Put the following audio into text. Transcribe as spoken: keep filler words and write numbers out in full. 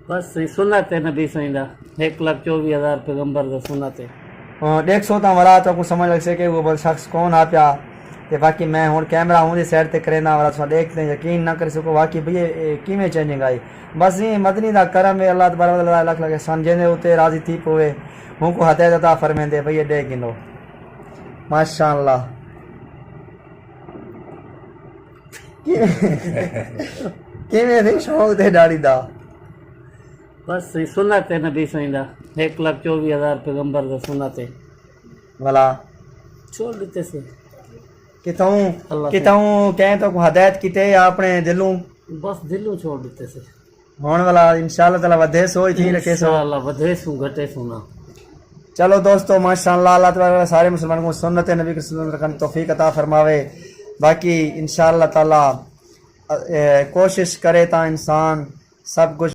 بس سائیں، سنت ہے نبی سائیں دا، ہک لکھ چووی ہزار پیغمبر دا سنت ہے۔ ݙیکھسو تاں ولا تہاکوں سمجھ لڳسے کہ اے شخص کون آ پیا۔ تے باقی میں ہݨ کیمرہ اوندی سائیڈ تے کرینداں، ولا تساں ݙیکھ تے یقین نہ کری سڳو واقعی بھئی اے کیویں چینجنگ آئی۔ بس ایں مدنی دا کرم ہے، اللہ تبارک و تعالیٰ لکھ لکھ احسان، جیندے اتے راضی تھی پووے، اونکوں ہدایت عطا فرمیندے۔ بھئی اے ݙیکھ گھنو، ماشاءاللہ۔ کیویں تھی شوق تے ݙاڑھی دا؟ بس سائیں، سنت ہے نبی سائیں دا، ہک لکھ چووی ہزار پیغمبر دا سنت ہے۔ ولا چھوڑ ݙتے سے۔ کتھوں اللہ کتھوں کہیں تہاکوں ہدایت کیتے یا اپݨے دلوں؟ بس دلوں چھوڑ ݙتے سے۔ ہݨ ولا انشاءاللہ تعالیٰ ودھے سو ہی تھی رکھے سو۔ انشاءاللہ ودھے سوں، گھٹے سوں نہ۔ چلو دوستو، ماشاءاللہ، اللہ تبارک و تعالیٰ سارے مسلمان کوں سنت نبی صلی اللہ علیہ وسلم رکھݨ دی توفیق عطا فرماوے۔ باقی انشاءاللہ تعالیٰ، اے، کوشش کرے تاں انسان سب کجھ